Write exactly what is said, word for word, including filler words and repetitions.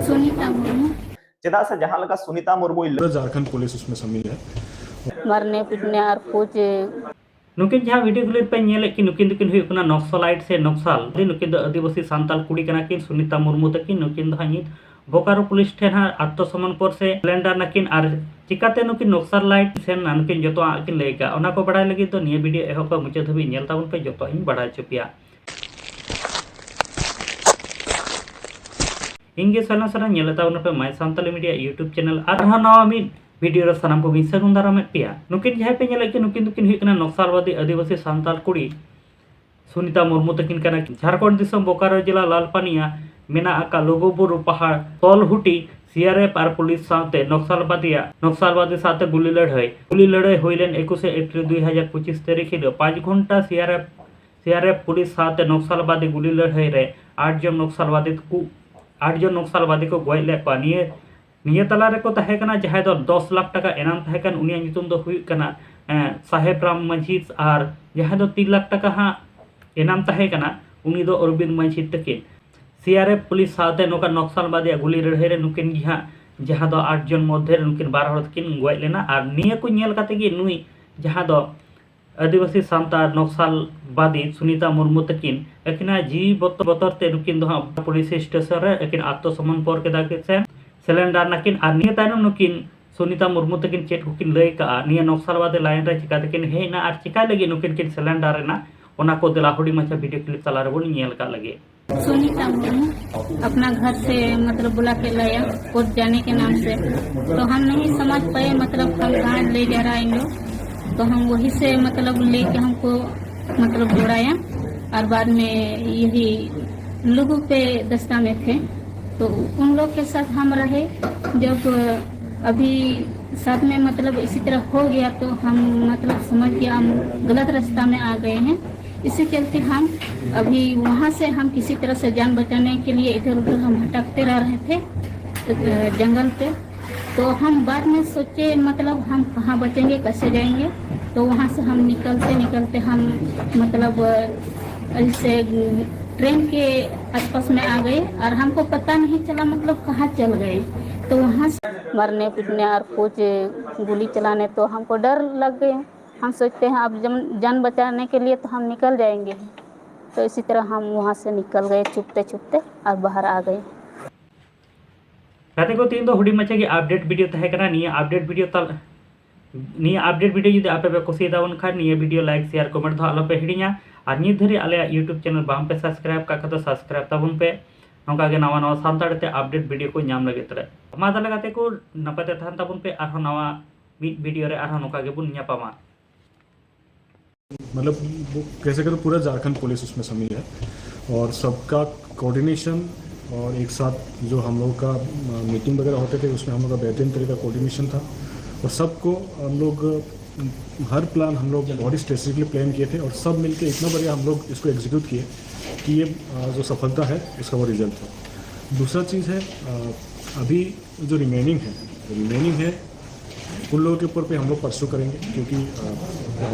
सुनीता मुर्मू। ᱪᱮᱫᱟᱜ ᱥᱮ ᱡᱟᱦᱟᱸ ᱞᱮᱠᱟ ᱥᱩᱱᱤᱛᱟ ᱢᱩᱨᱢᱩᱭ ᱞᱟᱹᱭ पूरा झारखंड पुलिस उसमें शामिल है। मरने पीटने और कुछ ᱱᱩᱠᱤᱱ ᱡᱟᱦᱟᱸ ᱵᱷᱤᱰᱤᱭᱳ ᱠᱞᱤᱯ ᱯᱮ ᱧᱮᱞᱮᱫ ᱠᱤᱱ, ᱱᱩᱠᱤᱱ ᱫᱚᱠᱤᱱ ᱦᱩᱭᱩᱜ ᱠᱟᱱᱟ ᱱᱚᱠᱥᱟᱞᱟᱭᱤᱴ ᱥᱮ ᱱᱚᱠᱥᱟᱞ᱾ ᱱᱩᱠᱤᱱ ᱫᱚ ᱟᱹᱫᱤᱵᱟᱹᱥᱤ ᱥᱟᱱᱛᱟᱲ ᱠᱩᱲᱤ ᱠᱟᱱᱟ ᱠᱤᱱ, ᱥᱩᱱᱤᱛᱟ ᱢᱩᱨᱢᱩ ᱛᱟᱹᱠᱤᱱ᱾ ᱱᱩᱠᱤᱱ ᱫᱚ ᱦᱟᱸᱜ ᱱᱤᱛ ᱵᱳᱠᱟᱨᱳ ᱯᱩᱞᱤᱥ ᱴᱷᱮᱱ ᱦᱟᱸᱜ ᱟᱛᱢᱚᱥᱚᱢᱚᱨᱯᱚᱱ ᱥᱮ ᱥᱟᱨᱮᱱᱰᱟᱨ ᱱᱟᱠᱤᱱ᱾ ᱟᱨ ᱪᱤᱠᱟᱛᱮ ᱱᱩᱠᱤᱱ ᱱᱚᱠᱥᱟᱞᱟᱭᱤᱴ ᱥᱮᱱ ᱱᱟ, ᱱᱩᱠᱤᱱ ᱡᱚᱛᱚᱣᱟᱜ ᱠᱤᱱ ᱞᱟᱹᱭ ᱠᱟᱜᱼᱟ᱾ ᱚᱱᱟ ᱠᱚ ᱵᱟᱲᱟᱭ ᱞᱟᱹᱜᱤᱫ ᱫᱚ ᱱᱤᱭᱟᱹ ᱵᱷᱤᱰᱤᱭᱳ ᱮᱦᱚᱵ ᱠᱷᱚᱱ ᱢᱩᱪᱟᱹᱫ ᱫᱷᱟᱹᱵᱤᱡ ᱧᱮᱞ ᱛᱟᱵᱚᱱ ᱯᱮ, ᱡᱚᱛᱚᱣᱟᱜ ᱤᱧ ᱵᱟᱲᱟᱭ ᱦᱚᱪᱚ ᱯᱮᱭᱟ᱾ ᱤᱧ ᱜᱮ ᱥᱟᱞᱟ ᱥᱟᱞᱟ ᱧᱮᱞᱮᱫ ᱛᱟᱵᱚᱱ ᱯᱮ My Santali Media YouTube channel᱾ ᱟᱨᱦᱚᱸ ᱱᱟᱣᱟ ᱢᱤᱫ ᱵᱷᱤᱰᱤᱭᱳ ᱨᱮ ᱥᱟᱱᱟᱢ ᱠᱚᱜᱮᱧ ᱥᱟᱹᱜᱩᱱ ᱫᱟᱨᱟᱢᱮᱫ ᱯᱮᱭᱟ᱾ ᱱᱩᱠᱤᱱ ᱡᱟᱦᱟᱸᱭ ᱯᱮ ᱧᱮᱞᱮᱫ ᱠᱤᱱ, ᱱᱩᱠᱤᱱ ᱫᱚᱠᱤᱱ ᱦᱩᱭᱩᱜ ᱠᱟᱱᱟ ᱱᱚᱠᱥᱟᱞᱵᱟᱫᱤ ᱟᱹᱫᱤᱵᱟᱹᱥᱤ ᱥᱟᱱᱛᱟᱲ ᱠᱩᱲᱤ ᱥᱩᱱᱤᱛᱟ ᱢᱩᱨᱢᱩ ᱛᱟᱹᱠᱤᱱ ᱠᱟᱱᱟ ᱠᱤᱱ᱾ ᱡᱷᱟᱲᱠᱷᱚᱸᱰ ᱫᱤᱥᱚᱢ ᱵᱳᱠᱟᱨᱳ ᱡᱮᱞᱟ ᱞᱟᱞᱯᱟᱱᱤᱭᱟ ᱢᱮᱱᱟᱜ ᱟᱠᱟᱫ ᱞᱩᱜᱩ ᱵᱩᱨᱩ ᱯᱟᱦᱟᱲ ᱛᱚᱞᱦᱩᱴᱤ ᱥᱤᱟᱨᱮᱯᱷ ᱟᱨ ᱯᱩᱞᱤᱥ ᱥᱟᱶᱛᱮ ᱱᱚᱠᱥᱟᱞᱵᱟᱫᱤᱭᱟᱜ ᱱᱚᱠᱥᱟᱞᱵᱟᱫᱤ ᱥᱟᱶᱛᱮ ᱜᱩᱞᱤ ᱞᱟᱹᱲᱦᱟᱹᱭ ᱜᱩᱞᱤ ᱞᱟᱹᱲᱦᱟᱹᱭ ᱦᱩᱭ ᱞᱮᱱ ᱮᱠᱩᱥᱮ ᱮᱯᱨᱤᱞ ᱫᱩᱭ ᱦᱟᱡᱟᱨ ᱯᱚᱸᱪᱤᱥ ᱛᱟᱹᱨᱤᱠᱷ ᱦᱤᱞᱳᱜ ᱯᱟᱸᱪ ᱜᱷᱚᱱᱴᱟ ᱥᱤᱟᱨᱮᱯᱷ ᱥᱤᱟᱨᱮᱯᱷ ᱯᱩᱞᱤᱥ ᱥᱟᱶᱛᱮ ᱱᱚᱠᱥᱟᱞᱵᱟᱫᱤ ᱜᱩᱞᱤ ᱞᱟᱹᱲᱦᱟᱹᱭ ᱨᱮ ᱟᱴ ᱡᱚᱱ ᱱᱚᱠᱥᱟᱞᱵᱟᱫᱤ ᱠᱚ ᱟᱴ ᱡᱚᱱ ᱱᱚᱠᱥᱟᱞᱵᱟᱫᱤ ᱠᱚ ᱜᱚᱡ ᱞᱮᱫ ᱠᱚᱣᱟ᱾ ᱱᱤᱭᱟᱹ ᱱᱤᱭᱟᱹ ᱛᱟᱞᱟ ᱨᱮᱠᱚ ᱛᱟᱦᱮᱸ ᱠᱟᱱᱟ ᱡᱟᱦᱟᱸᱭ ᱫᱚ ᱫᱚᱥ ᱞᱟᱠᱷ ᱴᱟᱠᱟ ᱮᱱᱟᱢ ᱛᱟᱦᱮᱸ ᱠᱟᱱ, ᱩᱱᱤᱭᱟᱜ ᱧᱩᱛᱩᱢ ᱫᱚ ᱦᱩᱭᱩᱜ ᱠᱟᱱᱟ ᱮᱸ, ᱥᱟᱦᱮᱵ ᱨᱟᱢ ᱢᱟᱹᱡᱷᱤ᱾ ᱟᱨ ᱡᱟᱦᱟᱸᱭ ᱫᱚ ᱛᱤᱱ ᱞᱟᱠᱷ ᱴᱟᱠᱟ ᱦᱟᱸᱜ ᱮᱱᱟᱢ ᱛᱟᱦᱮᱸ ᱠᱟᱱᱟ, ᱩᱱᱤ ᱫᱚ ᱚᱨᱵᱤᱱᱫ ᱢᱟᱹᱡᱷᱤ ᱛᱟᱹᱠᱤᱱ᱾ ᱥᱤᱟᱨᱮᱯᱷ ᱯᱩᱞᱤᱥ ᱥᱟᱶᱛᱮ ᱱᱚᱝᱠᱟ ᱱᱚᱠᱥᱟᱞᱵᱟᱫᱤᱭᱟᱜ ᱜᱩᱞᱤ ᱞᱟᱹᱲᱦᱟᱹᱭ ᱨᱮ ᱱᱩᱠᱤᱱ ᱜᱮ ᱦᱟᱸᱜ ᱡᱟᱦᱟᱸ ᱫᱚ ᱟᱴ ᱡᱚᱱ ᱢᱚᱫᱽᱫᱷᱮ ᱨᱮ ᱱᱩᱠᱤᱱ ᱵᱟᱨ ᱦᱚᱲ ᱛᱟᱹᱠᱤᱱ ᱜᱚᱡ ᱞᱮᱱᱟ᱾ ᱟᱨ ᱱᱤᱭᱟᱹ ᱠᱚ ᱧᱮᱞ ᱠᱟᱛᱮ ᱜᱮ ᱱᱩᱭ ᱡᱟᱦᱟᱸ ᱫᱚ ᱟᱹᱫᱤᱵᱟᱹᱥᱤ ᱥᱟᱱᱛᱟᱲ ᱱᱚᱠᱥᱟᱞᱵᱟᱫᱤ ᱥᱩᱱᱤᱛᱟ ᱢᱩᱨᱢᱩ ᱛᱟᱹᱠᱤᱱ ᱟᱹᱠᱤᱱᱟᱜ ᱡᱤᱣᱤ ᱵᱚᱛᱚᱨ ᱵᱚᱛᱚᱨ ᱛᱮ ᱱᱩᱠᱤᱱ ᱫᱚ ᱦᱟᱸᱜ ᱯᱩᱞᱤᱥ ᱥᱴᱮᱥᱚᱱ ᱨᱮ ᱟᱹᱠᱤᱱ ᱟᱛᱢᱚᱥᱚᱢᱚᱨᱯᱚᱱ ᱠᱮᱫᱟ ᱠᱤᱱ ᱥᱮ ᱥᱮᱞᱮᱱᱰᱟᱨ ᱱᱟᱠᱤᱱ᱾ ᱟᱨ ᱱᱤᱭᱟᱹ ᱛᱟᱭᱱᱚᱢ ᱱᱩᱠᱤᱱ ᱥᱩᱱᱤᱛᱟ ᱢᱩᱨᱢᱩ ᱛᱟᱹᱠᱤᱱ ᱪᱮᱫ ᱠᱚᱠᱤᱱ ᱞᱟᱹᱭ ᱠᱟᱜᱼᱟ, ᱱᱤᱭᱟᱹ ᱱᱚᱠᱥᱟᱞᱵᱟᱫᱤ ᱞᱟᱭᱤᱱ ᱨᱮ ᱪᱤᱠᱟ ᱛᱮᱠᱤᱱ ᱦᱮᱡ ᱮᱱᱟ ᱟᱨ ᱪᱤᱠᱟ ᱞᱟᱹᱜᱤᱫ ᱱᱩᱠᱤᱱ ᱠᱤᱱ ᱥᱮᱞᱮᱱᱰᱟᱨ ᱮᱱᱟ, ᱚᱱᱟ ᱠᱚ ᱫᱮᱞᱟ ᱦᱩᱰᱤᱧ ᱢᱟᱪᱷᱟ ᱵᱷᱤᱰᱤᱭᱳ ᱠᱞᱤᱯ ᱛᱟᱞᱟ ᱨᱮᱵᱚᱱ ᱧᱮᱞ ᱠᱟᱜ ᱞᱟᱹᱜᱤᱫ᱾ सुनीता मुर्मू अपना घर से मतलब बुला के लाया कोर्ट जाने के नाम से। तो हम नहीं समझ पाए, मतलब हम कहाँ ले जा रहा है इन लोग। तो हम वहीं से मतलब लेके हमको मतलब दौड़ाया और बाद में यही लोगों पे दस्ता में थे। तो उन लोग के साथ हम रहे। जब अभी साथ में मतलब इसी तरह हो गया तो हम मतलब समझ गया हम गलत रास्ता में आ गए हैं। इसी चलते हम अभी वहाँ से हम किसी तरह से जान बचाने के लिए इधर उधर हम भटकते रह रहे थे अ, जंगल पे। तो हम बाद में सोचे मतलब हम कहाँ बचेंगे, कैसे जाएंगे। तो वहाँ से हम निकलते निकलते हम मतलब अ, ऐसे ट्रेन के आसपास में आ गए और हमको पता नहीं चला, मतलब कहाँ चल गए। तो वहाँ से मारने पीटने और कुछ गोली चलाने, तो हमको डर लग गए। हम सोचते हैं अब जन, जान बचाने के लिए तो हम निकल जाएंगे। तो इसी तरह हम वहाँ से निकल गए छुपते छुपते और बाहर आ गए। ᱜᱟᱛᱮ ᱠᱚ, ᱛᱮᱦᱮᱧ ᱫᱚ ᱦᱩᱰᱤᱧ ᱢᱟᱪᱷᱟ ᱜᱮ ᱟᱯᱰᱮᱴ ᱵᱷᱤᱰᱤᱭᱳ ᱛᱟᱦᱮᱸ ᱠᱟᱱᱟ᱾ ᱱᱤᱭᱟᱹ ᱟᱯᱰᱮᱴ ᱵᱷᱤᱰᱤᱭᱳ ᱛᱟᱞ ᱱᱤᱭᱟᱹ ᱟᱯᱰᱮᱴ ᱵᱷᱤᱰᱤᱭᱳ ᱡᱩᱫᱤ ᱟᱯᱮ ᱯᱮ ᱠᱩᱥᱤᱭᱟᱫᱟ ᱵᱚᱱ ᱠᱷᱟᱱ, ᱱᱤᱭᱟᱹ ᱵᱷᱤᱰᱤᱭᱳ ᱞᱟᱭᱤᱠ, ᱥᱮᱭᱟᱨ, ᱠᱚᱢᱮᱱᱴ ᱫᱚ ᱟᱞᱚ ᱯᱮ ᱦᱤᱲᱤᱧᱟ᱾ ᱟᱨ ᱱᱤᱛ ᱫᱷᱟᱹᱨᱤᱡ ᱟᱞᱮᱭᱟᱜ YouTube ᱪᱮᱱᱮᱞ ᱵᱟᱝ ᱯᱮ ᱥᱟᱵᱥᱠᱨᱟᱭᱤᱵ ᱠᱟᱜ ᱠᱷᱟᱱ ᱫᱚ ᱥᱟᱵᱥᱠᱨᱟᱭᱤᱵ ᱛᱟᱵᱚᱱ ᱯᱮ, ᱱᱚᱝᱠᱟ ᱜᱮ ᱱᱟᱣᱟ ᱱᱟᱣᱟ ᱥᱟᱱᱛᱟᱲᱤ ᱛᱮ ᱟᱯᱰᱮᱴ ᱵᱷᱤᱰᱤᱭᱳ ᱠᱚ ᱧᱟᱢ ᱞᱟᱹᱜᱤᱫ ᱛᱮ᱾ ᱢᱟ ᱛᱟᱦᱚᱞᱮ ᱜᱟᱛᱮ ᱠᱚ, ᱱᱟᱯᱟᱭ ᱛᱮ ᱛᱟᱦᱮᱱ ᱛᱟᱵᱚᱱ ᱯᱮ, ᱟᱨᱦᱚᱸ ᱱᱟᱣᱟ ᱢᱤᱫ ᱵᱷᱤᱰᱤᱭᱳ ᱨᱮ ᱟᱨᱦᱚᱸ ᱱᱚᱝᱠᱟ ᱜᱮᱵᱚᱱ ᱧᱟᱯᱟᱢᱟ᱾ मतलब वो कैसे करो, पूरा झारखंड पुलिस उसमें शामिल है और सबका कोऑर्डिनेशन और एक साथ जो हम लोग का मीटिंग वगैरह होते थे, उसमें हम लोग का बेहतरीन तरीका कोऑर्डिनेशन था और सबको हम लोग हर प्लान हम लोग बहुत ही स्ट्रेटेजिकली प्लान किए थे और सब मिलके इतना बढ़िया हम लोग इसको एग्जीक्यूट किए कि ये अ, जो सफलता है, इसका वो रिजल्ट है। दूसरा चीज़ है, अ, अभी जो रिमेनिंग है, रिमेनिंग है उन लोगों के ऊपर पे हम लोग परस्यू करेंगे, क्योंकि अ,